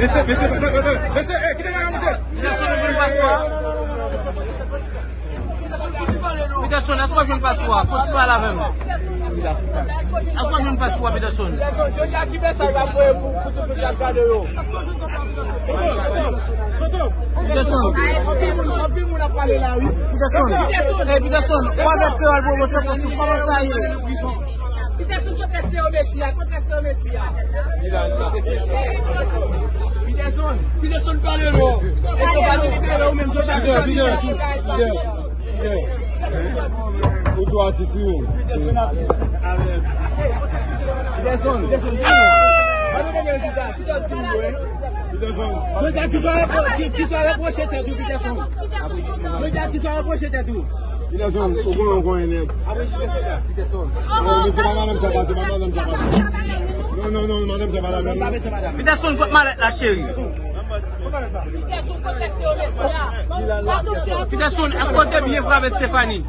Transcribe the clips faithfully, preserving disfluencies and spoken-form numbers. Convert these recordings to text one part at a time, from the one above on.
Mesye, mesye, mesye, mesye, mesye, eh, kite nèg la monte. Peterson, nou jwenn paspò a. Peterson, èske w jwenn paspò a? Fò w ti pale avè m. Èske w jwenn paspò a, Peterson? Jodi a, ki mesaj w ap voye pou, pou tout moun k ap gade yo? Peterson. Anpil moun, anpil moun ap pale la, wi. Peterson. Hey, Peterson, ou avèk Kreyòl Pwomosyon, kòman sa ye? Peterson, kote Esteo Messi a? Kote Esteo Messi a? Peterson, Peterson pale non. Esteo pale, Esteo ou menm, Jota. Fidèl, fidèl, fidèl, fidèl. Ou tou atis, wi. Peterson atis. Amen. Peterson. Peterson, di non. Mande mwen, ki sa, ki sa di mwen? Peterson. Jodi a, ki sa w repwo-, ki, ki sa w repwoche tèt ou, Peterson? Jodi a, ki sa w repwoche tèt ou? Peterson, ou konnen, ou konnen nèt. Peterson. Non, men se pa madanm sa pase, pa madanm sa pase. Non, non, non, madanm sa pa la menm. Peterson, kot malèt la, cheri? Peterson, èske w te byen frape Stephanie?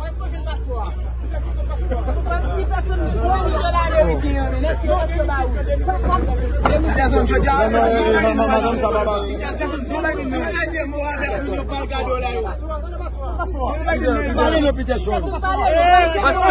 Peterson, jodi a, non, non, non, non, madanm sa pa pale. Peterson, yon dènye mo avèk moun yo pral gade w la yo. Pale non, Peterson. Paspò